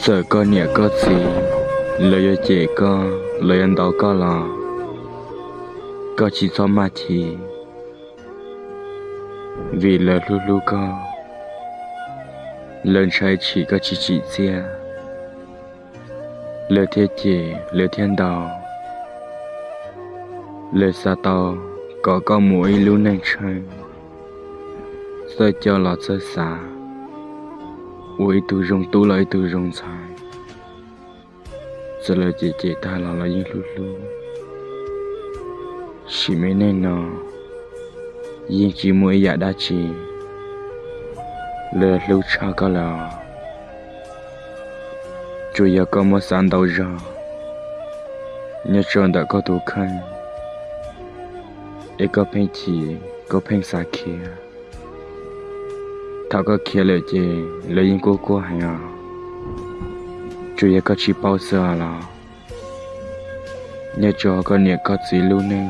Txawm koj niam koj txiv lawv yuav cem koj, lawv yuav ntaus koj los koj tsis txhob maj chim, vim lawv hlub hlub koj, lawv ntshai tshim koj tsis tsim txiaj, lawv thiaj cem, lawv thiaj ntaus. Lawv xav tau kom koj mus ua ib lub neej tsheej, txawj coj los txawj xav, ua ib tug zoo tub los ib tug zoo ntxhais. Txawm lawv cem cem tag los lawv yeej hlub hlub. Sim me neej no yeej tsis muaj ib yam dab tsi lawv hlub tshaj koj lawm. Tsuas yog koj muab xav ntau zog nyob rau ntawm koj tus kheej, es koj pheej chim, koj pheej xav khiav. Thaum koj khiav lawm ces lawv yeej quaj quaj heev os. Tsuas yog koj tsis paub xwb los, nyob rau koj niam koj txiv lub neej,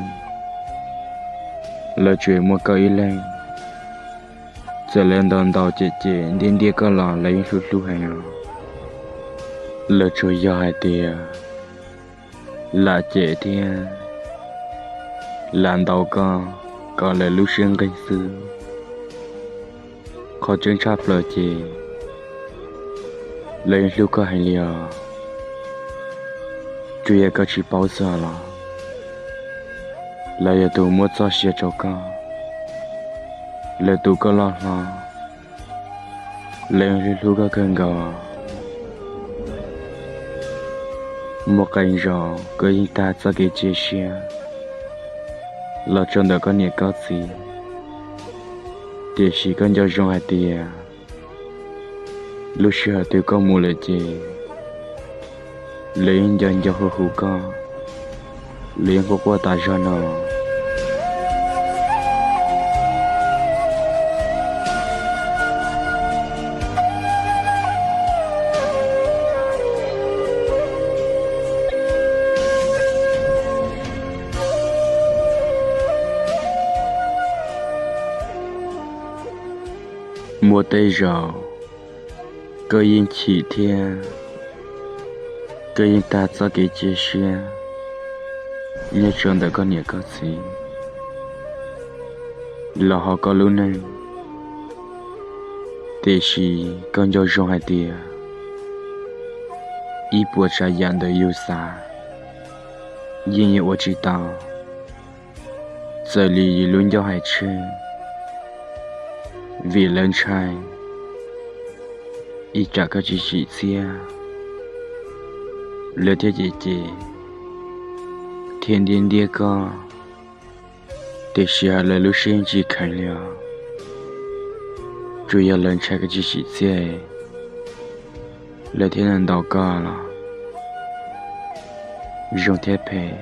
lawv tsuas muaj koj ib leeg. Txawm lawv ntaus ntaus cem cem ntiab ntiab koj los lawv yeej hlub hlub heev os. Lawv tsuas yog hais tias lam cem thiab lam ntaus koj kom lawv lub siab nqig xwb. Qhov tseeb tshaj plaws ces lawv yeej hlub koj heev li os. Tsuas yog koj tsis paub xwb los, lawv yog tus muab txoj sia rau koj, lawv tu koj loj hlob, lawv yeej hlub hlub koj kawg nkaus. Muaj qee zaus koj yeej tag txoj kev cia siab los rau ntawm koj niam koj txiv, tiam sis koj nco zoo hais tias lub sij hawm twg koj mus lawm ces lawv yeej nco nco hu hu koj, lawv yeej quaj quaj tas zog no. Muaj tej zaum koj yeej chim thiab koj yeej tag txoj kev cia siab nyob rau ntawm koj niam koj txiv los hauv koj lub neej, tiam sis koj nco zoo hais tias ib puas tsav yam ntawm yus xav yeej yuav ua tsis tau. Txawm li yus lub ncauj hais tseg, vim lawv ntshai ib tsam koj tsis tsim txiaj, lawv thiaj cem cem thiab ntiab ntiab koj, tiam sis lawv lub siab yeej tsis kheev li os. Tsuas yog lawv ntshai koj tsis tsim txiaj, lawv thiaj ntaus koj los zoo thiab phem,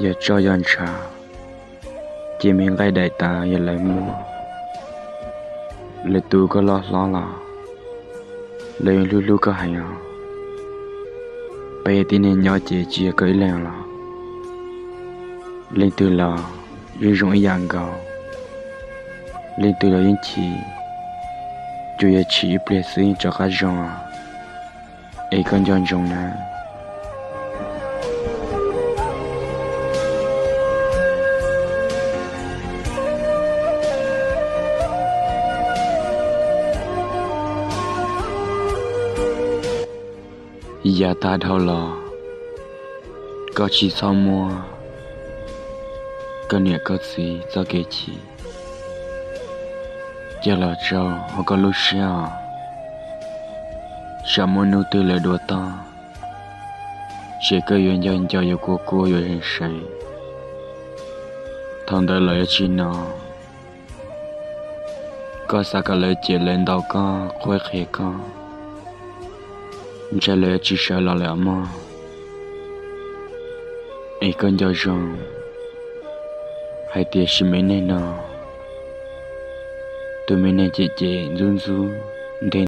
yog tsoj yog ntshav, ces me nqaij daim tav yog lawv muab, lawv tu koj loj hlob los lawv yeej hlub hlub koj heev os. Peb tib neeg nyob ces tsis yog koj ib leeg los, leej twg los yeej zoo ib yam nkaus, leej twg los yeej chim, tsuas yog chim ib pliag xwb yeej rov qab zoo os. Es koj nco ntsoov na. Yav tag dhau los, koj tsis txhob muab koj niam koj txiv txoj kev chim coj los rau hauv koj lub siab os. Tsam muaj hnub twg lawv dua toj, ces koj yuav nco nco yuav kua kua yuav zeem seev. Thaum ntawd lawv yuav tsis hnov. Koj xav kom lawv cem lawv ntaus koj qhuab qhia koj, ntshai lawv yuav tsis sawv los lawm mog. Es koj nco zoo hais tias sim me neej no, tus me neeg cem cem ntxub ntxub ntev